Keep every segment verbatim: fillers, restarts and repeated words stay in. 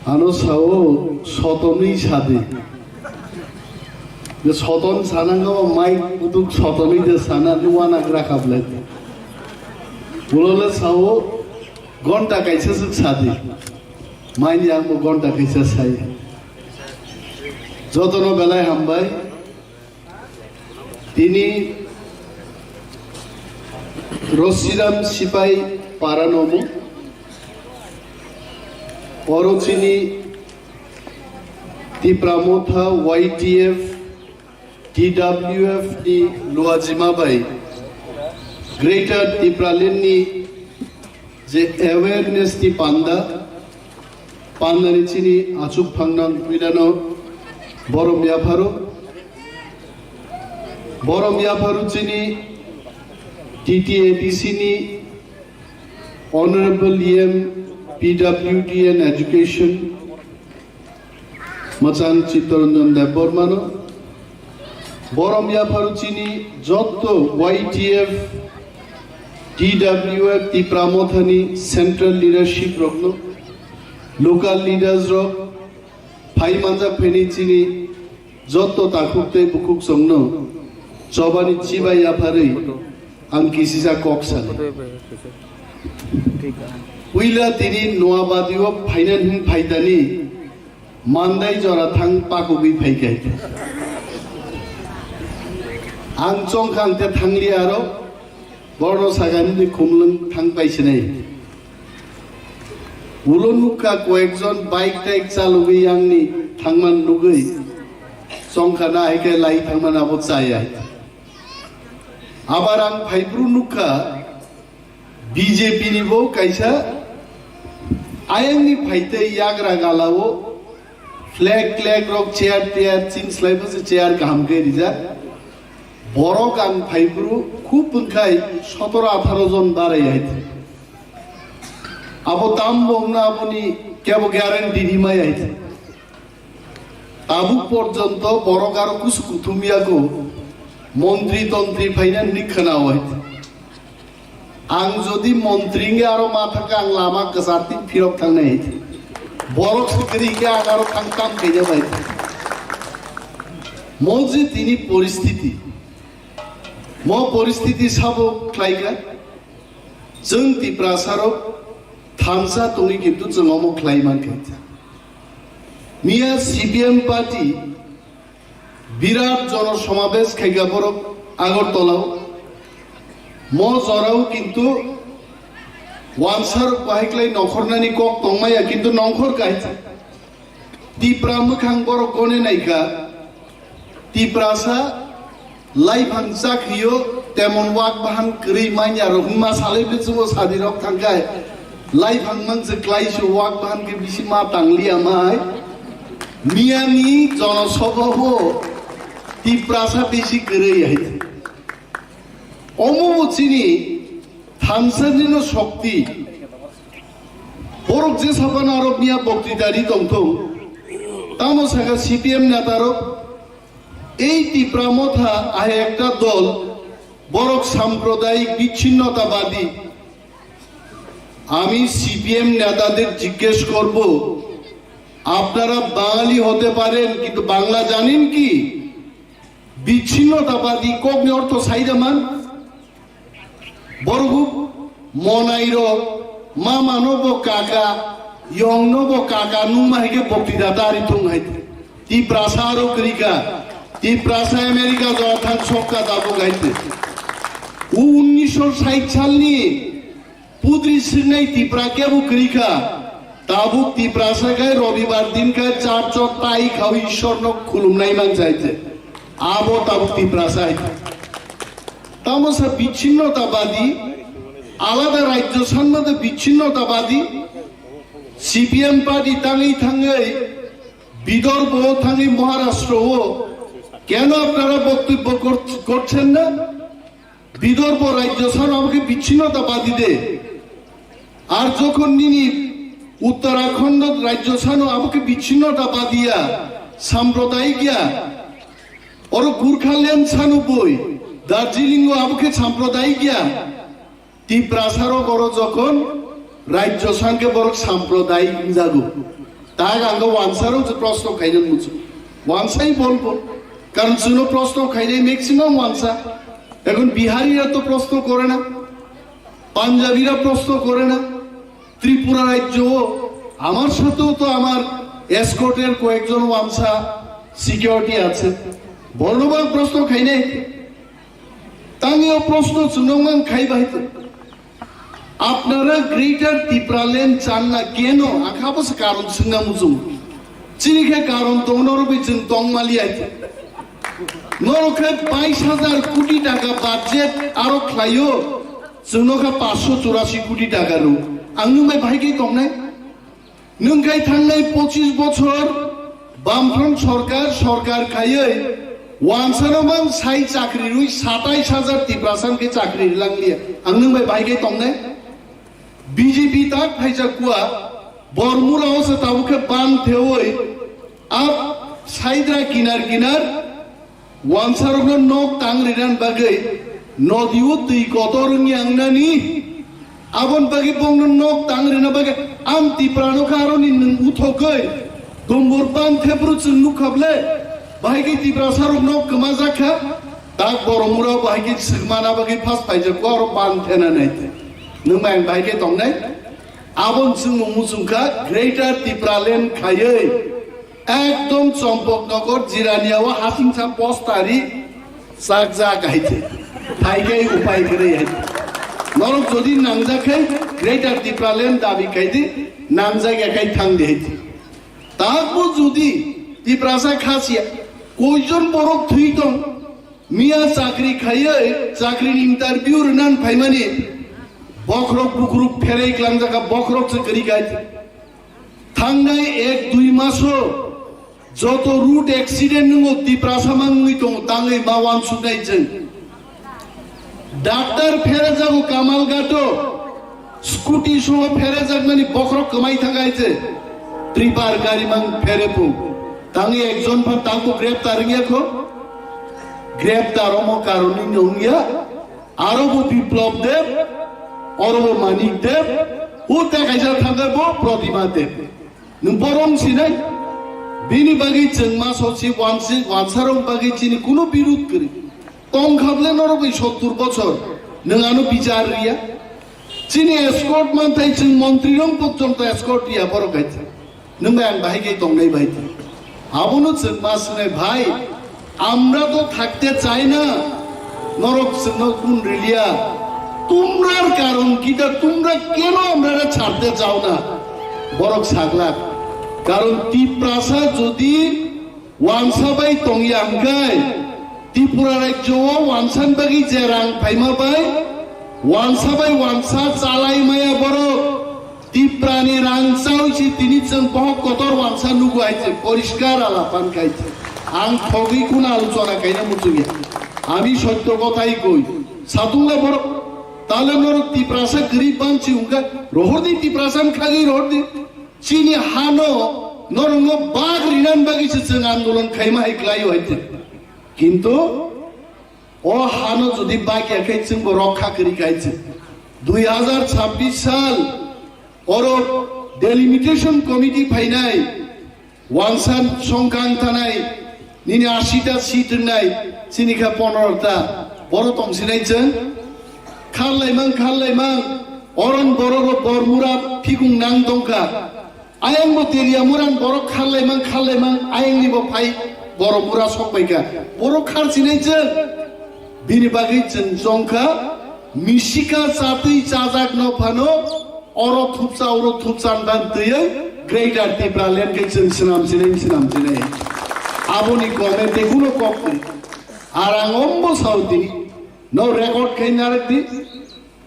Ano sao sotonwi sadi. Je soton sanango mai kutuk sotonwi de sana nuana gra khablai. Ulole sao gonta kaisa suk sadi. Maini ang bo gonta kaisa sai. Jotono belai hambai. Tini Rosiram Sipai Paranomo, oro chini Tipra Motha Y T F, T W F ni luajima bai Greater Tipraland ni je awareness ni panda, pandani chini achuk phangnang puilano borom yapharo, borom yapharo chini T T A D C ni Honorable E M P W D and Education, Machang Chittaranjan Debbarmano, borom yapharo chini jotto Y T F, T W F, Tipra Mothani central leadership rokno, local leaders rok, phai manjak phaini chini jotto takhuk tei bukhuk chongno chobani chibai yapharwi ang kisisa kok sani. Puila tini Noabadi o phaina hin phaitani Mandai jora thang pakugwi phaikai. Ang chongkha ang te thangli aro borno sagani khumlwng thang paisinai. Ulo nukha koyekjon bike taik chalugwi yangni thangman nugwi chongkha na hai khe lai thangman abo chaya. Abar ang phaibru nukha B J P ni bo kaisa ayang ni phaitei yagra gala o flag flag rok chair tiar chin slai bo se chair kaham khe rijak. Borok ang phaibru khub bwngkhai sotoro atharo jon barai hai. Abo tam bong na aboni kebo guarantee rimai hai. Tabuk porjonto borok aro kusu kuthum yago montri tontri phaina hwnwi khwnawi. Ang jodi montri wngwi aro ma thangkha ang lama kwchar tin phirok thangnai. Borok se kwrwi khe ang aro thang tam khaina bai. Mo je tini poristiti, mo poristiti sabo khlaikha. Chwng Tiprasarok thansa tongwi kintu chwng omo khlai mankha. Miya C P M party birat jono somabesh khaikha borok Agartala o. Mo jorao kintu wansarok bahai khlai nongkhornani kok tongmaya kintu nongkhor kaisa. Tipra mwkhang borok gone naikha. Tiprasa laiphang chakhiyo temon wak bahan kwrwi manya rok hwnma salai bisingo sadi rok thangkhai laiphang mangse klaisu wak bahan khe bisi ma tangliya mai. Miyani jonosabha bo Tiprasa bisi kwrwi hai. Omo bo chini thansa nino shokti. Borok je sapan aro miya boktitari tongthung. Tamo saka C P M netarok, ei Tipra Motha ahe ekta dol, borok sampradayik bicchinnotawadi. আমি সিপিএম নেতাদের জিজ্ঞেস করব, আপনারা বাঙালি হতে পারেন, কিন্তু বাংলা জানেন কি? বিচ্ছিন্নতাবাদী kokni ortho saidaman. Borok monai rok mama no bo kaka, yong no bo kaka nungma hai khe boktita dari thung hai. Tiprasa aro kwrwi kha. Tiprasa America jora thang sokta tabuk hai te. Unnisho sait salni pudri sirnai Tipra kebo kwrwi kha. Tabuk Tiprasa khai Robibar din khai church o tai khao Ishwar no khulumnai man jai te. Abo tabuk Tiprasa hai. Tamo sa bicchinnotawadi, alada rajyo sanmade bicchinnotawadi, C P M party tangwi thangwi Bidorbo thangwi Maharashtra o keno apnara boktobbo kor-, korchen na? Bidorbo rajyo sano amokhe bicchinnotawadi de. Ar jokhon nini Uttarakhand rajyo sano abo khe bicchinnota badiya, sampradayik ya. Oro Gurkhaland sano boi, Darjeeling o abo khe sampradayik ya. Tiprasa rok oro jokhon rajyo san khe borok sampradayik wngjago. Tak ang wansa rok je proshno khainai muchung. Wansai bolbo. Karon chwngno proshno khainai maximum wansa. Ekhon Biharira to proshno kore na. Punjabira proshno kore na. Tripura rajyo, amar sateo to amar escort er koyekjon wansa security ache. Borno bang proshno khainai. Tangwi o proshno chwngno mang khai bai. Apnara Greater Tipraland chan na keno? Ang kha bo se karon swngna muchung. Chini khe karon tong, norok bai chwng tong maliya. Norok khe bais hajar koti taka budget aro khlaio. Chwngno kha paanch sho churasi koti taka rw. Ang nwng bai bahai khe tongnai. Nwng khai thangnai pochis bochor Bamfront sorkar, sorkar khaiwi wansano mang sai chakri rwi satais hajar Tiprasa khe chakri rwlanglia. Ang nwng bai bahai khe tongnai? B J P tak phaijak kua, Bormura o se tabuk khe ban thewi a saidra kinar kinar wansarokno nok tang rinani bagwi nodi o twi kotor wngya wngnani. Aboni bagwi bongno nok tang rina bagwi ang Tiprano kha aroni nwng uthogwi dumbur ban thepru chwng nukha ble. Bahai khe Tiprasarok nok kwmajak kha. Tak Boromura bahai khe swkmana bagwi phas phaijak kha oro ban thena nai. Nwng bai bahai khe tongnai? Aboni chwngno muchung kha Greater Tipraland khaiwi ekdom Champaknagar Jirania o hasingsa postari chakjak hai se. Phai khe upai kwrwi hai. Norok jodi nangjak khai Greater Tipraland dabi khai di, nangjak ya khai thang di hai. Takbo jodi Tiprasa khasiya koijon borok thwi tong, miya chakri khaiwi chakri interview rwnan phaimani bokhorok bukhorok pherei klangjak kha, bokhorok se kwrwi khai. Thangnai ek dui maso joto road accident nungo Tiprasa mangwi tongo, tangwi ma wansuknai chwng. Doctor pherejago Kamalghato, scooty soho pherejakmani bokhorok kwmai thangkha hai se. Tripar gari mang pherepu. Tangwi ekjon phan tangbo greptar wngya kho. Greptar omo karonwi no wngya. Aro bo Biplab Deb, oro bo Manik Deb, o tei kaisa thangkha bo Pratima Deb. Nwng borom sinai? Bini bagwi chwng ma sosi wansi wansarok bagwi chini kuno birud kwrwi. Tongkha ble norok bai sottur bochor, nwng ano bichar riya. Chini escort manthai chwng montri rok porjonto escort riya borok hai. Nwng bai ang bahai khe tongnai bai. Abono chwng ma swnai, "Bhai, আমরা তো থাকতে চাই না, norok chwngno kun riliya, tumrar karon kita, tumra keno amrare chharte chao na?" Borok saglak, karon Tiprasa jodi wansa bai tongya hwnkhe, Tripura rajyo o wansani bagwi je rang phaima bai, wansa bai wansa chalai maya borok, Tiprani rang chawi se tini chwng bohok kotor wansa nugo hai se, poriskar alapan khai se. Ang thogwi kuno alochona kaina muchungya. Ami sotto kothai koi. Satungla borok, tale norok Tiprasa kwrwi banchi wngkha, rohordi Tiprasa khagwi rohordi. Chini hano norokno bag rinan bagwi se chwng andolon khaima hai klaio hai se. Kintu o hano jodi bagya khe chwngbo rokha kwrwi kha hai se. Dui hazar chabbish sal oro delimitation committee phainai, wansa songkang thanai, nini ashita seat wngnai, chini kha pondro ta, boro tongsinai chwng. Kharlaimang, kharlaimang, oron borok Bormura phikung nang tongkha. Ayang bo Teliamura ni borok kharlaimang, kharlaimang, ayang ni bo phai Boromura sok bai kha. Borok kharchinai chwng. Bini bagwi chwng chongkha, misika chatwi chajak no phano, oro thupsa, oro thupsa dan twiwi Greater Tipraland khe chwng swnam sinai, swnam sinai. Aboni comment tei kuno kok twi. Arang ombo saudi, no record khai narwk di.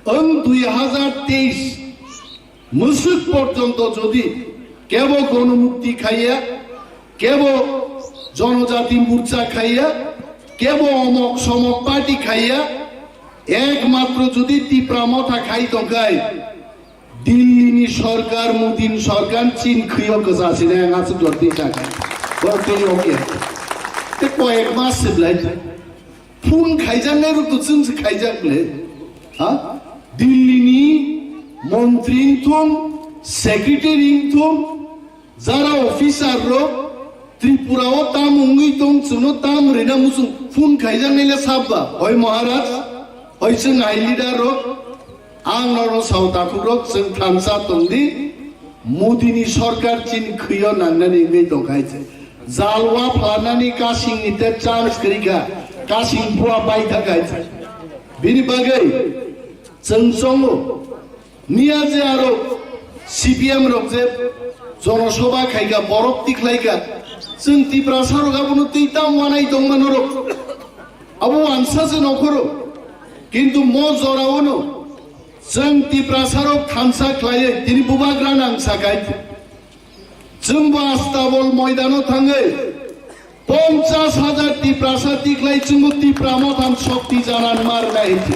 Ang dui hazar teis mwswk porjonto jodi kebo Gonomukti khaiya, kebo Jonojati Morcha khaiya, kebo omok somok party khaiya, ekmatro jodi Tipra Motha khai tongkhai, Dillini sorkar, Modini sorkar, chin khwio kwchasini ang aswk jodi sakha. Borok tei oke. Te koyek mas se belai. Phone khaijaknai rok to chwng se khaijak le. Ha? Dillini montri wngthung, secretary wngthung, Jara officer rok Tripura o tam wngwi tong, chwngno tam rwna muchung phone khaijaknai le sabba, hoi Maharaj, hoi chwng hai leader rok, ang norok sao takhuk rok, chwng thansa tong di, Modi ni sorkar chini khwio nangnani wngwi tong khai se. Jal wa phalnani kasing ni te chance kwrwi kha, kasing bua bai tha khai se. Bini bagwi chwng chongo. Miya je aro C P M rok je jonosobha khaika, borok tikhlaika, chwng Tiprasa rok abono twi tam wanai tongma norok. Abo wansa se nokhoro. Kintu mo jora ono chwng Tiprasa rok thansa khlaiwi tini bubagra nang sakai. Chwngbo Astabol moidano thangwi ponchas hajar Tiprasa tikhlai chwngbo Tipra Motham shokti janan mar nai hinwi.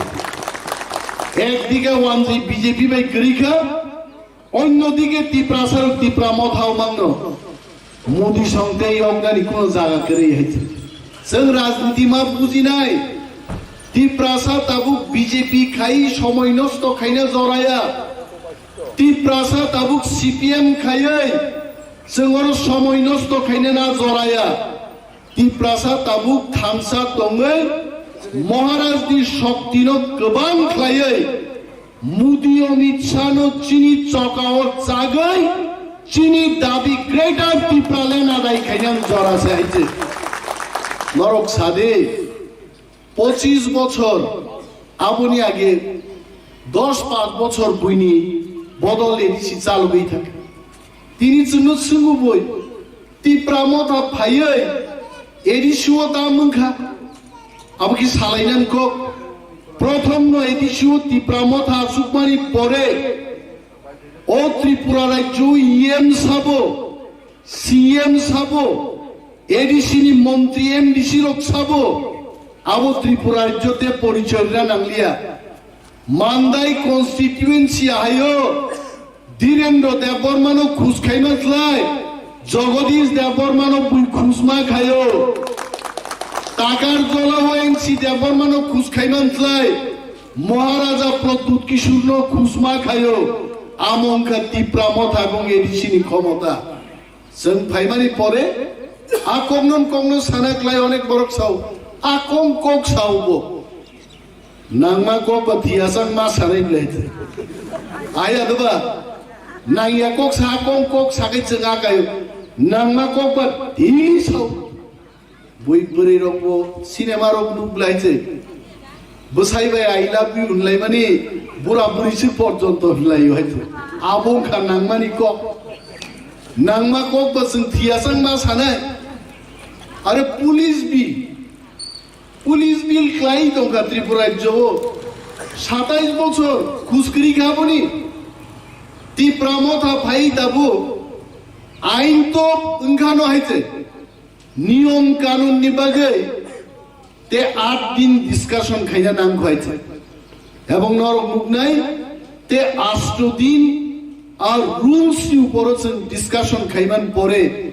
Ekdige wanjwi B J P bai kwrwi kha, onyodike Tiprasa rok Tipra Mothao mangno Modi song tei yoknani kuno jaga kwrwi hinwi. Chwng rajniti ma bujinai, Tiprasa tabuk B J P khai somoi nosto khaina joraya. Tiprasa tabuk C P M khaiwi chwng oro somoi nosto khaina na joraya. Tiprasa tabuk thansa tongwi Maharaj ni shokti no kwbang khlaiwi Modi Amit Shah no chini chokao chagwi chini dabi Greater Tipraland adai khaina jora se hai se. Norok sadi. Pochis bochor, aboni age dos pas bochor buini bodol A D C chalogwi thangkha. Tini chwngno swngwi bui Tipra Motha phaiwi A D C o ta mungkha. Abo ki salainani kok. Prothom no A D C o Tipra Motha achukmani pore o Tripura rajyo E M sabo C M sabo, A D C ni montri, M D C rok sabo, abo Tripura rajyo te porichoy rina nangliya. Mandai constituency hayo Dhirendra Debbarma no khus khaima khlai, Jagadish Debbarma no bui khusma khayo. Takar Jola O N C Debbarma no khus khaima khlai, Maharaja Pradyut Kishore no khusma khayo. Amo wngkha Tipra Motha bong A D C ni khomota. Chwng phaimani pore a kokno kokno sana klai onek borok sao. A kong kok sao bo. Nangma kok ba thiyasang ma sanai blai te. Aya doba. Nangya kok sa kong kok sakai chwng a kayo. Nangma kok ba thili sao. Bui bwrwi rok bo cinema rok nuk blai se. Bwsai bai "I love you" hwnlai mani bura bwrwi se porjonto hwnlai hai se. Abo wngkha nangmani kok. Nangma kok ba chwng thiyasang ma sanai. Are police bill. Police bill klai tongkha Tripura rajyo o. Satais bochor khuskri kha boni. Tipra Motha phai tabuk. Ain to wngkha no hai se. Niyom kanun ni bagwi te aat din discussion khaina nang kho hai se. Ebong norok nuknai te asto din ar rules ni uporo chwng discussion khaiman pore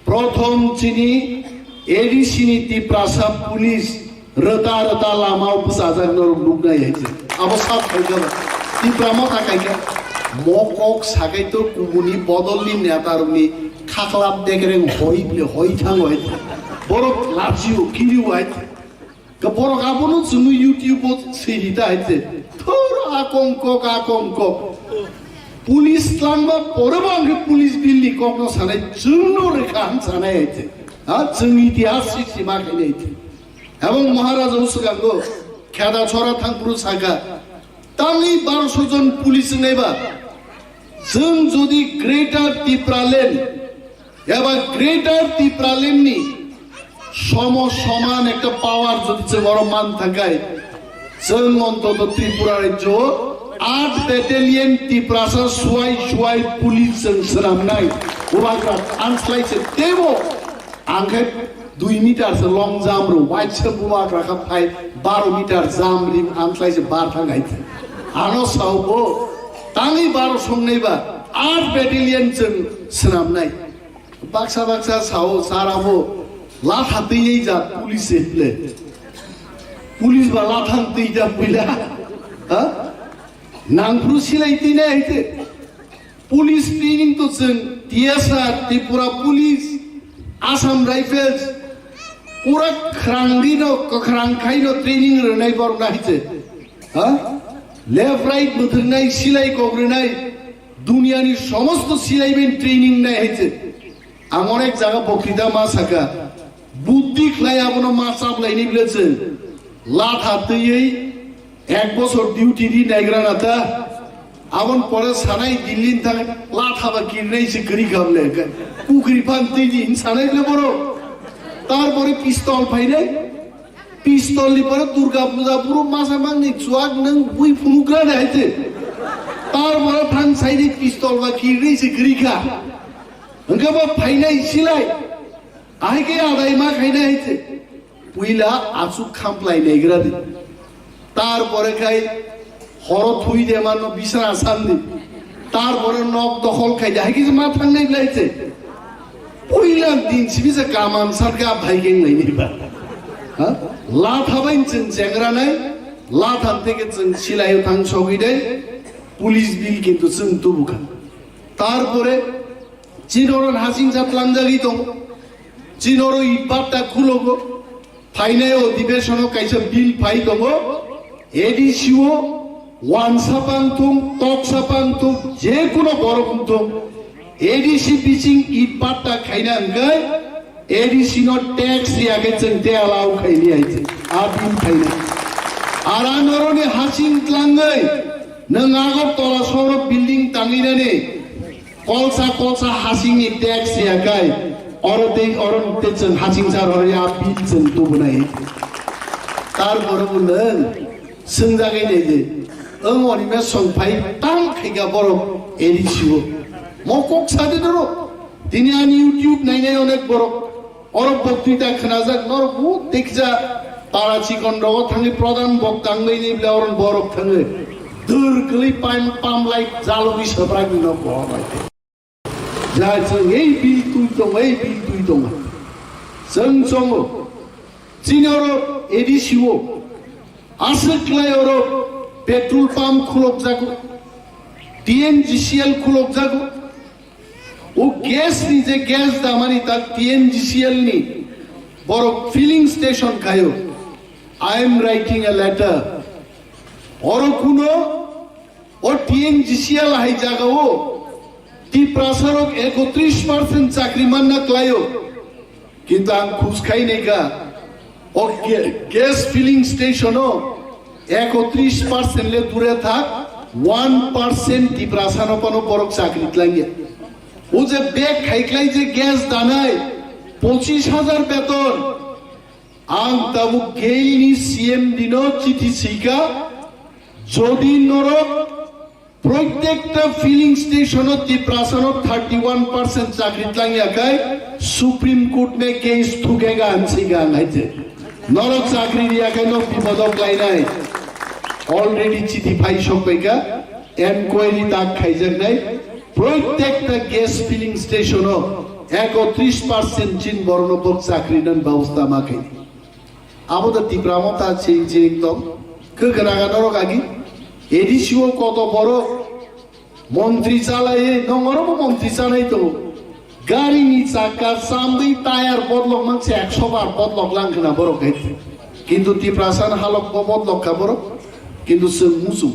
prothom chini A D C ni Tiprasa police rwta rwta lama o bwchajak norok nuknai hai se. Abo sak khaikha ba. Tipra Motha khaikha. Mo kok sakai to kubuni bodol ni neta rok ni khaklap degreng hoi ble hoi thango hai se. Borok lachio kirio hai se. Ka borok abono chwngno YouTube o siri ta hai se. Thoro akong kok akong kok. Police tlangma pore bo ang khe police bill ni kok no sanai chwngno rwkha han sanai hai se. Ha chwng itihas si sima khainai hai se. Ebong Maharaja o swkango kheda chora thangphuru saka, tangwi barosho jon police wngnaiba, chwng jodi Greater Tipraland eba Greater Tipraland ni somo soman ekta power jodi chwng oro man thangkai, chwng ontoto Tripura rajyo o aat battalion Tiprasa suai suai police chwng swnamnai, bubagra anslai se tebo. Ang khe dui meter se long jump rw, waisa bubagra kha phai baro meter jump ri, ang khlai se bar thang hai. Ano sao bo, tangwi baro songnai ba, aat battalion chwng swnamnai. Baksa baksa sao, sara bo, latha twi ja police se ble. Police ba lathang twi ja puila. Ha? Nangphru silai twi nai hai te. Police training to chwng T S R, Tripura Police, Assam Rifles, pura khrangdino, kwkhrang khaino training rwnai borok na hai se. Ha? Left right mwthwngnai, silai kok rwnai, duniyani somosto silai bai training nai hai se. Ang onek jaga bokrita ma saka, buddhi khlai abono ma chaplaini bile chwng. Latha twiwi ek bosor duty di naigra na ta. Abon pore sanai Delhi ni thang latha ba kirnai se kwrwi kha bole. Pukri phan twi di hin sanai bile borok. Tar pore pistol phainai. Pistol ni pore Durga Puja buru masa mangni chuak nang bui phunukra nai hai se. Tar pore thang sai di pistol ba kirnai se kwrwi kha. Hwnkhe bo phainai silai. Ahai khe adai ma khainai hai se. Puila achuk khamplai naigra di. Tar pore khai horo thui de mano bisra sandi. Tar pore nok dokhol khai de. Hai khe ma thangnai blai se. Puila din sibi se kaman sarka bhai geng nai ni ba. Ha? Latha bai chwng chengra nai. Latha theke chwng silai thang sogwi de. Police bill kintu chwng tubu kha. Tar pore Chini oro hasingcha tlangjagwi tongo. Chini oro itbatta khulogo. Phainai odhibesono kaisa bill phai tongo. A D C o wansapang thung, toksapang thung, je kuno borok wng thung. A D C bising itbatta khaina hwnkhe A D C no tax riya khe chwng te allow khaini hai se. A bill phainai. Ara noroni hasing tlangwi nwng Agartala sohoro building tangwi nani Kolsa kolsa hasingni tax ya kai, oro tei oro tei chwng hasing sar hor ya bill chwng tubunai. Tar pore bo nwng swngjagwi nai de, ang oni me songphai tang khaika borok A D C o. Mo kok sadi doro. Tini ani YouTube nainai onek borok. Oro boktwita khnajak, norok bo tekja para chikon rogo thangwi pradhan bok tangwi ni bile oro borok thangwi. Dur kwlwi pam, pam lai jalogwi sabrak ni nok bo bai. Ja chwng ei bill twi tong, ei bill twi tong. Chwng chongo. Chini oro A D C o. Aswk lai oro petrol pump khulok jago. T N G C L khulok jago. O gas ni je gas damani ta T N G C L ni borok filling station khayo. I am writing a letter. Oro kuno o T N G C L hai jaga o Tiprasa rok ekotris percent chakri manna klayo. Kintu ang khus khai nai kha, o ge-, gas filling station o ekotris percent le dure thak, one percent Tiprasa no phano borok chakri tlangya. O je bag khaiklai je gas danai, pochis hajar beton. Ang tabuk gel ni C M dino chithi sika, jodi norok Proitekta filling station o Tiprasa no thirty one percent chakri tlang ya khai Supreme Court ne case thukega ang siga ang haite. Norok chakri riya khai no bipod o klainai. Already chithi phai sok bai kha, enquiry tak khaijak nai. Proitekta gas filling station o ekotris percent chin borok no bok chakri nan babostha ma khai. Abo da Tipra Motha ching ching tong. Khe gana gana rok agi. A D C o koto borok montri chalai, nongoro bo montri chanai to. Gari ni chakka chamwi tayar bodlok mang se ekso bar bodlok lang khna borok hai. Kintu Tiprasa ni halok bo bodlok kha borok. Kintu chwng muchung.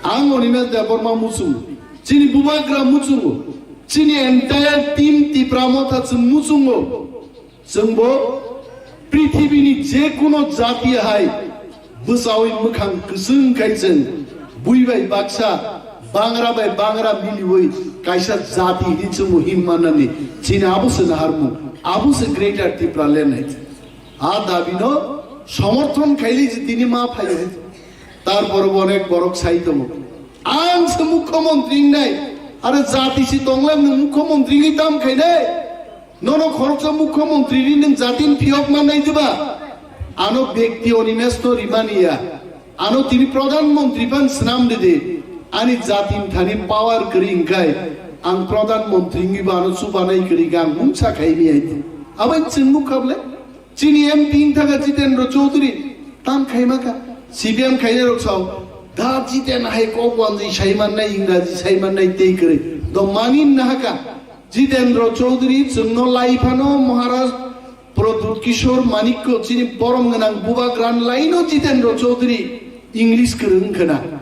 Ang Animesh Debbarma muchung. Chini bubagra muchungo. Chini entire team Tipra Motha chwng muchungo. Chwngbo prithibini je kuno jati hai bwchawi mwkhang kwchwng khai chwng bui bai baksa, bangra bai bangra miliwi kaisa jati hinwi chwngbo him manani chini abo se naharmung, abo se Greater Tipraland hai. A dabino somorthon khaili je tini ma phai hai. Tarpore bo onek borok sai tongo. Ang se mukhyamantri wngnai, are jati si tongla nwng mukhyamantri wngwi tam khainai? Nono khoroksa mukhyamantri ri nwng jatin phiyok mannai diba? Ano bekti Animesh no rimani ya. Ano tini pradhan mantri phan swnam ridi. Ani jatin thani power kwrwi wngkhai ang pradhan mantri wngwi bo ano chubanai kwrwi kha ang mungsa khaimi ai di. Abai chwng nukha bole? Chini M P wngthaka Jitendra Chaudhary tam khaima kha. C P M khainai rok sao da Jiten hai kok wanjwi sai mannai, Ingraji sai mannai tei kwrwi. Do manin nahaka. Jitendra Chaudhary chwngno lai phano Maharaj Pradyut Kishore Manikya chini borom gwnang bubagra ni laino Jitendra Chaudhary English kwrwng khna.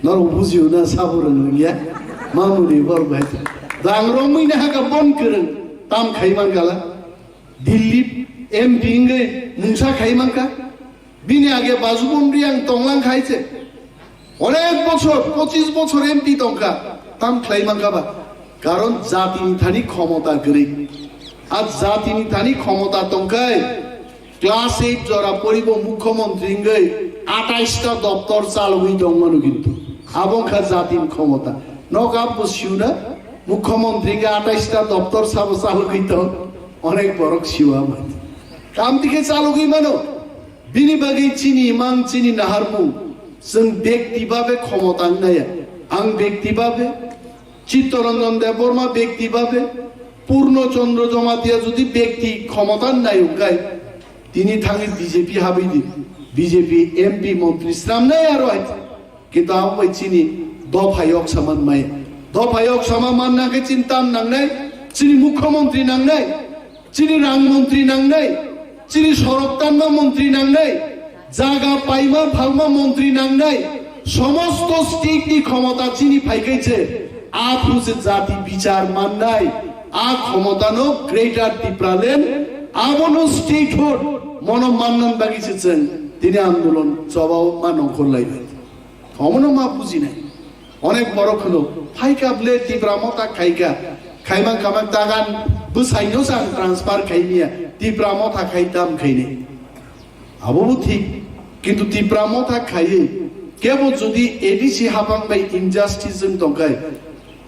Norok bujio na sabo rwng ya. Mamuni borok bai. Dang romwi na haka bon kwrwng tam khai man kala. Delhi M P wngwi mungsa khai man ka. Bini age Bajubon Reang tonglang khai se. Onek bochor, pochis bochor M P tongkha, tam khlai mankha ba. Karon jatini thani khomota kwrwi. A jatini thani khomota tongkhai, class eight jora poribo mukhyamantri wngwi atais ta doptor chalogwi tongmano kintu. Abo wngkha jatini khomota. Nok abo siuna mukhyamantri wngwi atais ta doptor sabo chalogwi tong, onek borok siwa mani. Kam tikhe chalogwi mano. Bini bagwi chini imang, chini naharmung, chwng bekti babe khomota wngnaya. Ang bekti babe, Chittaranjan Debbarma bekti babe, Purno Chandra Jamatia jodi bekti khomota wngnai wngkhai, tini thangwi B J P habwi di, B J P M P montri swnamnai aro hai. Kintu abo bai chini dopha yok sama maya. Dopha yok sama manna khe chini tam nangnai, chini mukhyamantri nangnai. Chini rang montri nangnai, chini sorok tanma montri nangnai, jaga paima phalma montri nangnai, somosto state ni khomota chini phaikai se, aphuru se jati bichar mannai, a khomota no Greater Tipraland, abono statehood mono mannan bagwi se chwng tini andolon chobao ma nongkhor lai. Omono ma bujinai. Onek borok hwno, phaikha ble Tipra motha khaikha, khaimang khamang tagan bwsaino se ang transfer khaimiya, Tipra motha khai tam khainai. Abo bo thik, kintu Tipra motha khaiwi kebo jodi A D C haphang bai injustice wng tongkhai,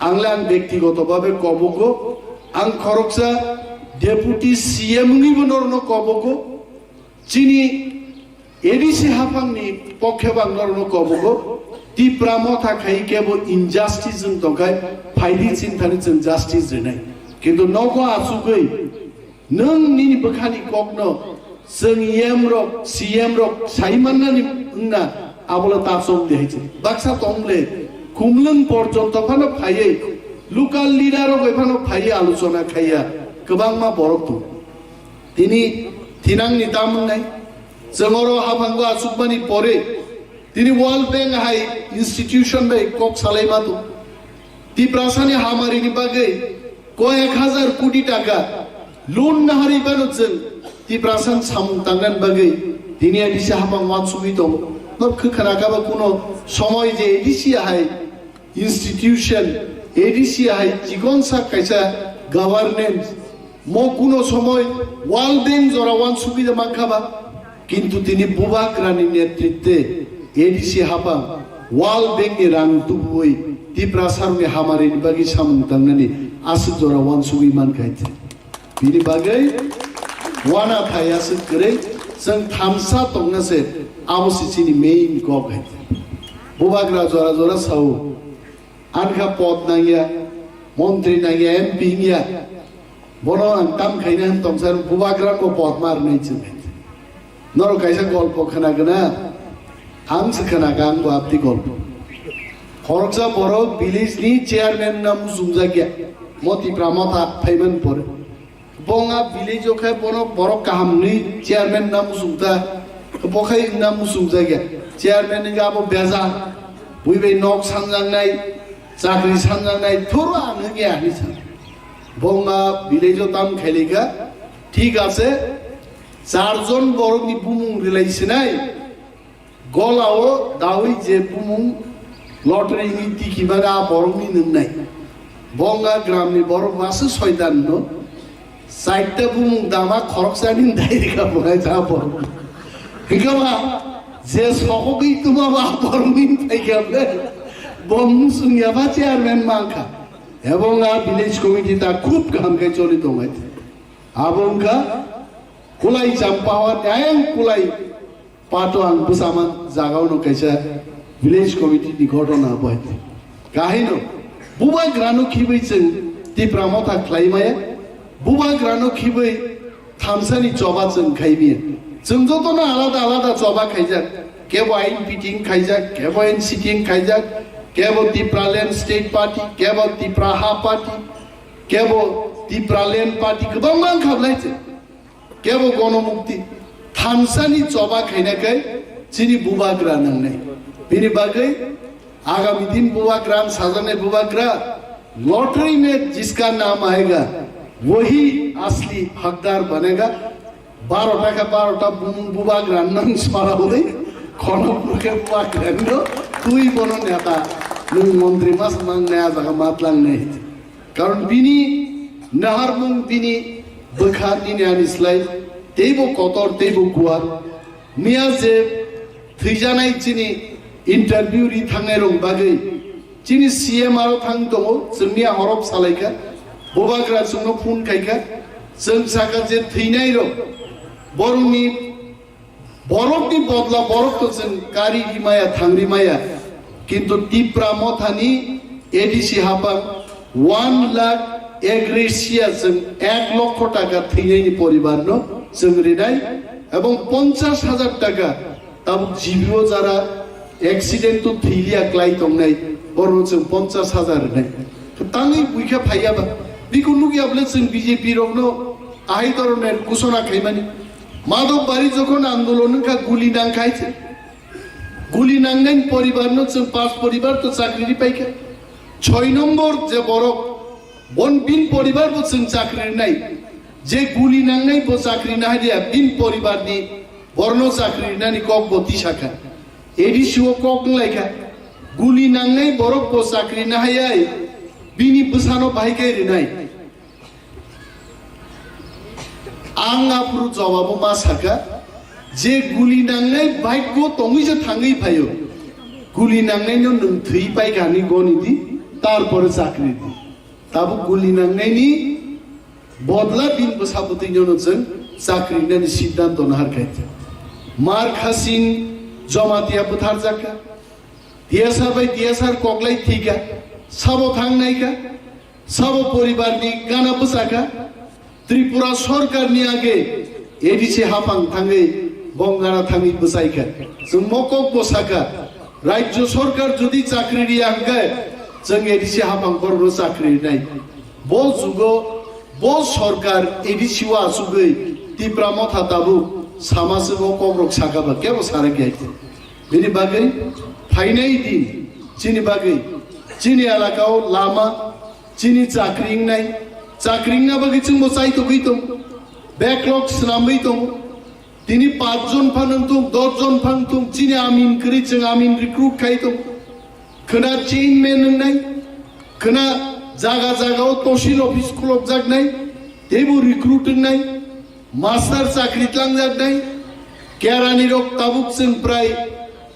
ang le ang bektigoto babe kobogo, ang khoroksa deputy C M wngwibo norokno kobogo, chini A D C haphangni pokhe bang norokno kobogo, Tipra motha khai kebo injustice wng tongkhai, phaidi chini thani chwng justice rwnai. Kintu nogo achugwi nwng nini bwkhani kokno chwng E M rok, C M rok sai mannani wngna abola ta chong di hai chwng. Baksa tong le, Khumlwng porjonto phano phaiwi, local leader rok bai phano phaiwi alochona khaiya, kwbangma borok tongo. Tini thinangni tam wngnai. Chwng oro haphango achukmani pore tini World Bank hai institution bai kok salai ma tongo. Tiprasani hamarini bagwi koyek hajar koti taka loan naharwi bano chwng Tiprasani samung tangnani bagwi tini A D C haphang uansugwi tongo. Nok khwkhana kaba kuno somoi je A D C hai institution, A D C hai chikonsa kaisa governance, mo kuno somoi World Bank jora uansugwi da mankha ba, kintu tini Bubagrani netritwe A D C haphang World Bank ni rang tubuwi Tiprasarokni hamarini bagwi samung tangnani aswk jora uansugwi mankha. Bini bagwi wana phai aswk kwrwi, chwng thamsa tongna se, abo se chini main kok hai. Bubagra jora jora sao, ankha pod nangya, montri nangya, M P wngya, bono ang tam khaina hwn tongsa bubagra ko pod mar nai chwng hai. Norok kaisa golpo khwna gana, ang se khwna ka ang bo abdi golpo. Khoroksa borok village ni chairman na muchungjakya, mo Tipra motha phaiman pore. Bo wngkha village o khe bono borok kaham ni chairman na muchungta, bo khai wngna muchungjakya. Chairman wngkha abo bejal, bui bai nok sanjaknai, chakri sanjaknai, thoro ang wngya hinwi sa. Bo wngkha village o tam khailika, thik ase, charjon borok ni bumung rwlai sinai, Golao dawi je bumung lottery ni tiki mani a borok ni nungnai. Bo wngkha gram ni borok masa soitan no. Saita bumung dama khoroksa ni dai rika bo hai ja borok. Hingkha ba je sokogwi tuma ba borok ni thai kha ble. Bo musung ya ba chairman mangkha. Ebong a village committee ta khub kaham khe choli tongai. Abo wngkha Kulai Champahor ayang Kulai Pato ang bwsama jagao no kaisa village committee ni ghotona bai. Kahino bubagrano khibwi chwng Tipra motha khlai maya, bubagrano khibwi thamsani choba chwng khai maya. Chwng jotono alada alada choba khaijak, kebo I N P T wng khaijak, kebo N C T wng khaijak, kebo Tipraland State Party, kebo Tipra Ha Party, Kebo Tipraland party kwbangma wngkha belai se. Kebo gonomukti thansani choba khaina kai chini bubagra nangnai. Bini bagwi agami din bubagra ang sajaknai bubagra lottery mein jiska naam aayega wahi asli hakdar banega. Baro ta khe baro ta bumung bubagra nang swraui khonok bukhe bubagra no twi bono neta nwng montri mas mang naya jaga matlang nai. Karon bini naharmung bini bwkha nini ani slai teibo kotor teibo kuar. Miya je thwijanai chini interview ri thangnai rok bagwi chini C M aro thang tongo, chwng miya horop salaikha, bubagra chwngno phone khaikha, chwng sakha je thwinai rok borokni Borokni bodla borok to chwng kari rimaya thang rimaya, kintu Tipra Mothani A D C hapang one lakh ek resia chwng ek lokho taka thwinaini poribarno chwng rinai, ebong ponchash hajar taka tabuk G B O jara accident to thwilia klai tongnai borokno chwng ponchash hajar rinai. Tangwi buikha phaiya ba, biko nukya bole chwng B J P rokno ahai dhoroner kusona khaimani. Madhobari jokhon andolon wngkha guli nangkha hai se. Guli nangnai poribar no chwng pas poribar to chakri ri paikha. Choi nombor je borok bon bin poribar bo chwng chakri rinai. Je guli nangnai bo chakri na hadiya bin poribar ni borno chakri rinani kok bo tisakha. A D C o kok wnglaikha. Guli nangnai borok bo chakri na hayai bini bwsano bahai khe rinai. Ang aphuru jawabo ma saka je guli nangnai bike go tongwi je thangwi phaio. Guli nangnaino nwng thwi paikha hinwi goni di, tarpore chakri di. Tabuk guli nangnaini bodla bini bwsa bwtwino chwng chakri rinani siddhanto nahar khaikha. Mar Khasing Jamatia bwtharjakha. T S R bai T S R koklai thwikha. Sabo thangnaikha. Sabo poribarni gana bwsakha, Tripura sorkarni age A D C haphang thangwi bongana thangwi bwsaikha. Chwng mokok bwsakha, rajyo sorkar jodi chakri riya hwnkhe chwng A D C haphang borokno chakri rinai. Bo jugo bo sorkar A D C o achugwi Tipra Motha tabuk sama chwngno kokrok sakha ba kebo sarakya. Bini bagwi phainai din chini bagwi chini elakao lama Chini chakri wngnai, chakri wngna bagwi chwngbo chaitogwi tongo, backlog swnamwi tongo. Tini pach jon phan wng thung, dos jon phan wng thung, chini amin kwrwi chwng amin recruit khai tongo. Khwna chairman wngnai, khwna jaga jagao tosil office khulokjaknai, teibo recruit wngnai. Master chakri tlangjaknai, kerani rok tabuk chwng prai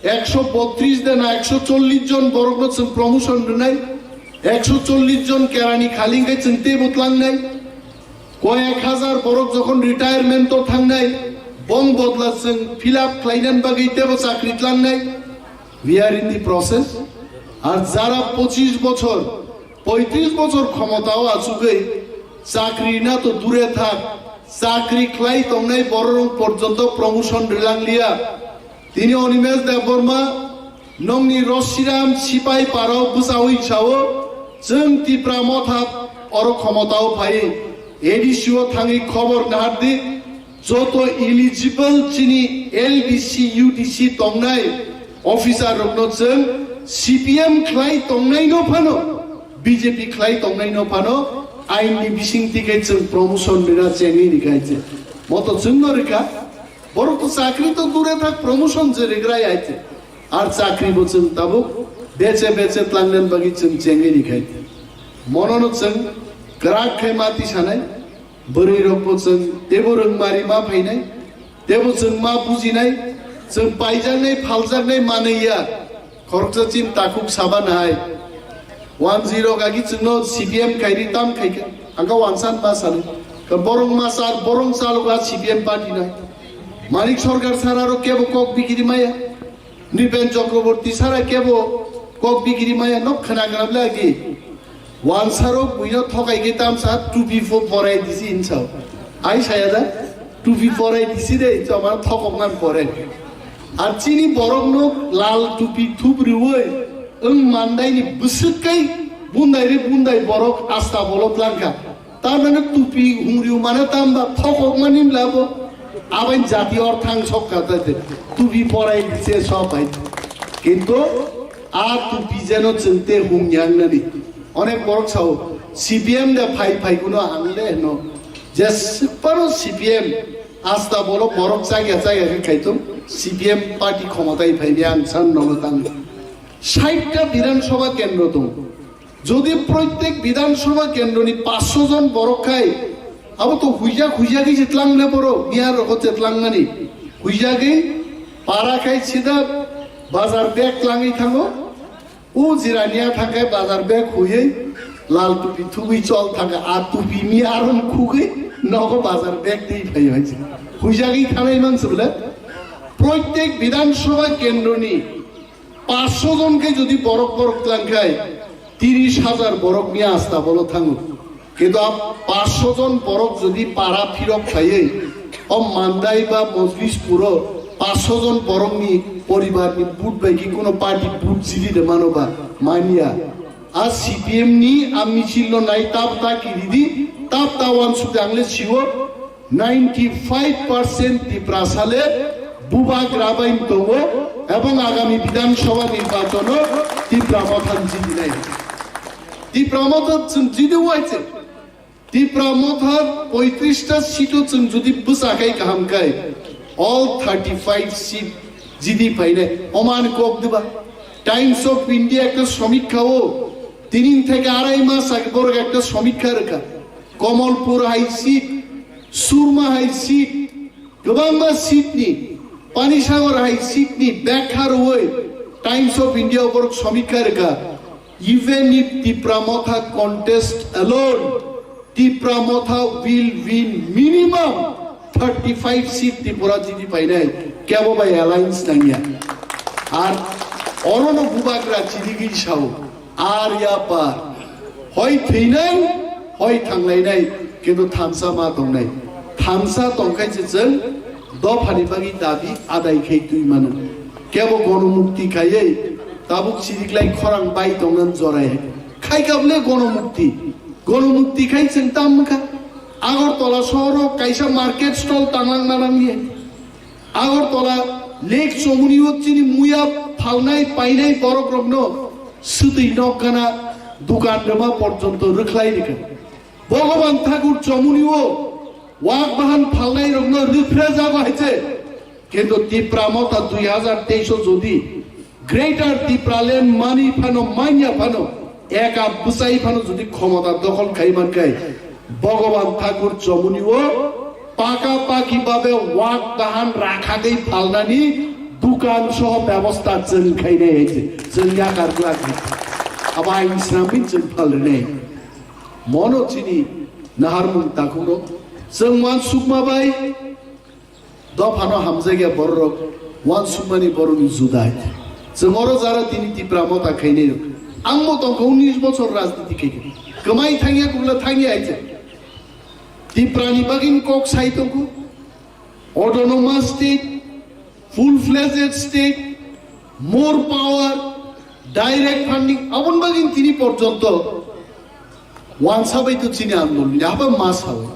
ekso botris de na ekso chollis jon borokno chwng promotion rwnai, ekso chollis jon kerani khali hwnkhe chwng teibo tlangnai, koyek hajar borok jokhon retirement o thangnai, bong bodla chwng fill up khlainani bagwi teibo chakri tlangnai. We are in the process. Ar jara pochish bochor, poitris bochor khomotao achugwi chakri na to dure thak, chakri khlai tongnai bororok porjonto promotion rwlangliya. Tini Animesh Debbarma nongni Roshiram Sipai Parao bwchawi sao, chwng Tipra Motha oro khomotao phai, A D C o thangwi khobor nahardi, joto eligible chini L D C, U D C tongnai officer rokno chwng C P M khlai tongnaino phano, B J P khlai tongnaino phano ain ni bising tike chwng promotion rina chengwi rikha hai se. Moto chwngno rikha, borok to chakri to dure thak promotion je rigra hai se. Ar chakri bo chwng tabuk beche beche tlangnan bagwi chwng chengwi rikha hai se. Monono chwng kwrak khai mati sanai. Bwrwi rok bo chwng teibo rwngmari ma phainai, teibo chwng ma bujinai, chwng paijaknai, phaljaknai manwi ya. Khoroksa chini takhuk saba nahai. One zero gagi chwngno C P M khairi tam khaikha. Angkha wansan ma sani. Ka borong ma sar, borong saloga C P M party nai. Manik Sarkar sara rok kebo kok bigiri maya. Nripen Chakraborty sara kebo kok bigiri maya nok khna gnam lagi. Wansaro buino thokai ke tamsa tupi pho porai disi hinsa. Ai saya da tupi porai disi de hinsa mana thokok man porai. Ar chini borok no lal tupi thup riwoi wng mandai ni bwswk kai Bundai re bundai borok asta bolok langkha. Tar mane tupi hungriu mane tamba thokok mani mlabo. Abai jati or thang sok kata de. Tupi porai se sopai. Kintu a tupi jeno chengte hung yang nani. Onek borok sao C P M de phai phai kuno ang le no. Jes paro C P M asta bolok borok chaya chaya khe khaitung C P M party khomotai phai ang san no tang. Saitta Bidhan Sabha kendro tong. Jodi proitek Bidhan Sabha kendroni paanch sho jon borok khai, abo to huijak huijagwi chetlang le borok, miyar rokho chetlang mani. Huijagwi para khai sida bazar bag langwi thango. O jirania thangkhe bazar bag huyei lal tupi thugwi chol thangkhe a tupi miyar khugwi nogo bazar bag tei phai hai. Huijagwi thanai man sibole. Proitek Bidhan Sabha kendroni Paanch sho jon khe jodi borok borok tlang khai, tiris hajar borok ni asta bolo thango. Kintu a paanch sho jon borok jodi para phirok phaiwi, o mandai ba mojlis puro paanch sho jon borok ni poribar ni vote bai ki kuno party vote jidi de mano ba manya. A C P M ni a michil no nai tab ta kiridi, tab ta wansuk de ang le siwo, ninety five percent Tiprasa le bubagra bai tongo ebong agami Bidhan Sabha nirbachon o Tipra Motha ni jidinai. Tipra Motha chwng jidi waise. Tipra Motha poitrish ta seat o chwng jodi bwsa khai kaham khai, all thirty five seat jidi phainai. Oman kok diba? Times of India ekta samikha o, tinin theke arai mas age borok ekta samikha rwkha. Kamalpur hai seat, Surma hai seat, kwbangma seat ni, Panisagar hai seat ni bekha rwui Times of India borok samikha rwkha. Even if Tipra Motha contest alone, Tipra Motha will win minimum thirty five seat Tripura jidi painai, kebo bai alliance nangya. Ar orono bubagra chirigwi sao. Ar ya par. Hoi thwinai, hoi thanglainai, kintu thansa ma tongnai. Thansa tongkhai se chwng dophani bagwi dabi adai khai twi mano. Kebo gonomukti khaiwi tabuk siriklai khorang bai tongnan jorai. Khai kable gonomukti. Gonomukti khai chwng tam wngkha. Agartala sohoro kaisa market stall tanglang nanangya. Agartala Lake Chomoni o chini muya phalnai painai borok rokno swtwi nok gana dukan rwma porjonto rwkhlai rwkha. Bhogoban Thakur Chomoni o wak bahan phalnai rokno rwphre jago hai se. Kintu Tipra Motha dui hazar teis o jodi Greater Tipraland mani phano manya phano eka bwsai phano jodi khomota dokhol khai mankhai, Bhogoban Thakur Chomoni o paka paki babe wak bahan rakhagwi phalnani dukan soho bebosta chwng khainai hai se, chwng yakar glak hai. Abo ain swnamwi chwng phalrwnai. Mono chini naharmung takhukno chwng wansukma bai Dophano hamjakya bororok wansukmani borokni juda hai. Chwng oro jara tini Tipra Motha khainai rok. Ang bo tongkha unis bochor rajniti khaikha. Kwmai thangya kubla thangya hai se. Tiprani bagwini kok sai tongkhu. Autonomous state, full fledged state, more power, direct funding, aboni bagwi tini porjonto wansa bai to chini andolon ni haba ma sawi.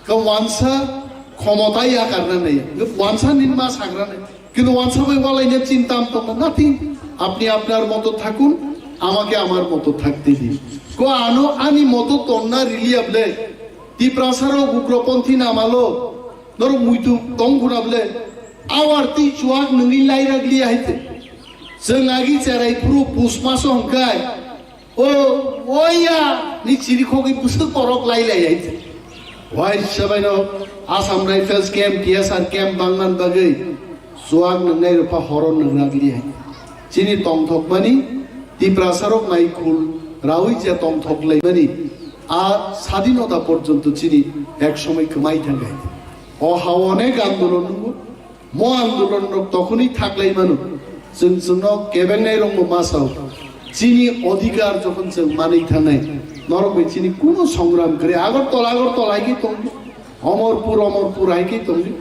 Ka wansa khomota ya karna nai. Wansa nin ma sagra nai. Kintu wansa bai walai ne chinta am tongma nothing. Apni apnar moto thakun, amake amar moto thakte di. Ko ano ani moto tonna rili able. Tiprasa rok ugroponthi namalo. Norok muitu tong khuna ble. Awar twi chuak nungwi lairagli hai te. Chwng agi cherai phuru pus maso hwnkhe. O, oya, ni chiri khogwi bwswk borok lai lai hai te. Wai sabaino Assam Rifles camp, T S R camp bangman bagwi chuak nungnai rwpha horo nungnagli hai. Chini tongthokmani Tiprasarok naikhul rawi je tongthok laimani a sadinota porjonto chini ek somoi kwmai thang hai. O ha onek andolon nungo. Mo andolon rok tokhonwi thaklai mano. Chwng chwngno kebengnai rokbo ma sao. Chini odhikar jokhon chwng manwi thangnai, norok bai chini kuno songram kwrwi. Agartala, Agartala hai khe tongdi. Omorpur, Omorpur hai khe tongdi.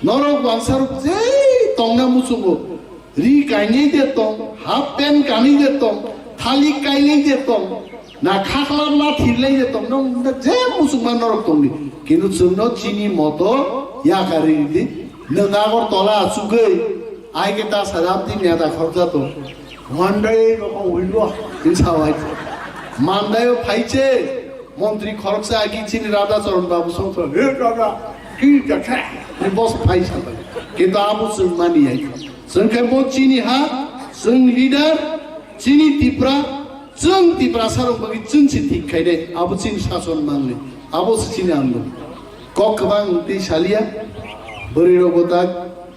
Norok wansarok je tongna muchungo. Ri kainai de tong, half pant kanwi de tong, thalik kainai de tong. Na khaklap la thirlai je tongno, wngkha je muchungma norok tongdi. Kintu chwngno chini moto yakarwi ridi. Nwng Agartala achugwi, ai khe ta sajam di neta khoroksa tong. Mandai rokong uilo, hinsa wai. Mandai o phaiche, montri khoroksa agi chini Radha Charan Babu songtho. He Radha, ki jakha? Ni boss phai sa. Kintu abo chwng mani ai. Chwng khe bo chini ha, chwng leader, chini Tipra, chwng Tiprasa rok bagwi chwng se thik khainai, abo chini sason mangni, abo se chini andolon. Kok kwbang tei salia, bwrwi rok bo tak,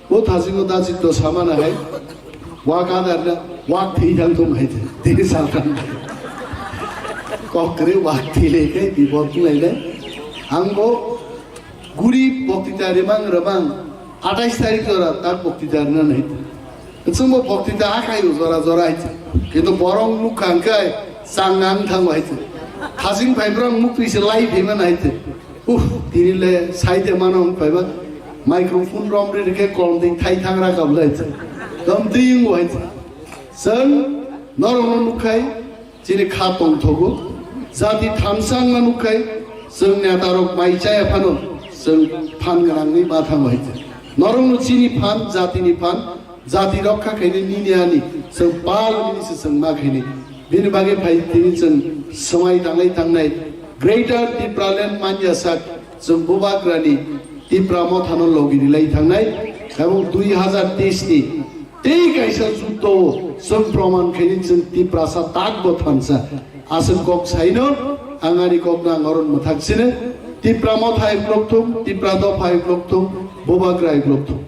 o thajingo da chikto samana hai, wak adar na, wak thwi thang thung hai, tini salthang. Kok kwrwi wak thwi le khai bipot lai le, ang bo guri boktita rimang rimang, atais tarik jora tak boktita rina nai. Chwngbo boktita akhai o jora jora hai. Kintu borok nukha hwnkhe chang nang thango hai. Thajing phai borok muktwi se lai phaima nai. Uff, tini le sai de mano wng phaiba. Microphone rom ri rikhe kolom ding thai thang ra kab lai. Dom ding wai. Chwng norok no nukhai. Chini kha tongthogo, jati thansa wngma nukhai, chwng netarok mai chaya phano, chwng phan gwnangwi ma thango hai khe. Norokno chini phan, jatini phan, jati rokha khainai nini ani, chwng pal nini se chwng ma khainai. Bini bagwi phai tini chwng swmai tanglai thangnai, Greater Tipraland manya sak, chwng Bubagrani Tipra Mothano logi rilai thangnai, abo dui hazar teis ni tei kaisa juddo o chwng proman khaini chwng Tiprasa tak bo thansa. Aswk kok saino ang ani kok no ang oron mwthak sino. Tipra Motha hai vlog thung, Tipra Dopha hai vlog thung, Bubagra hai vlog thung.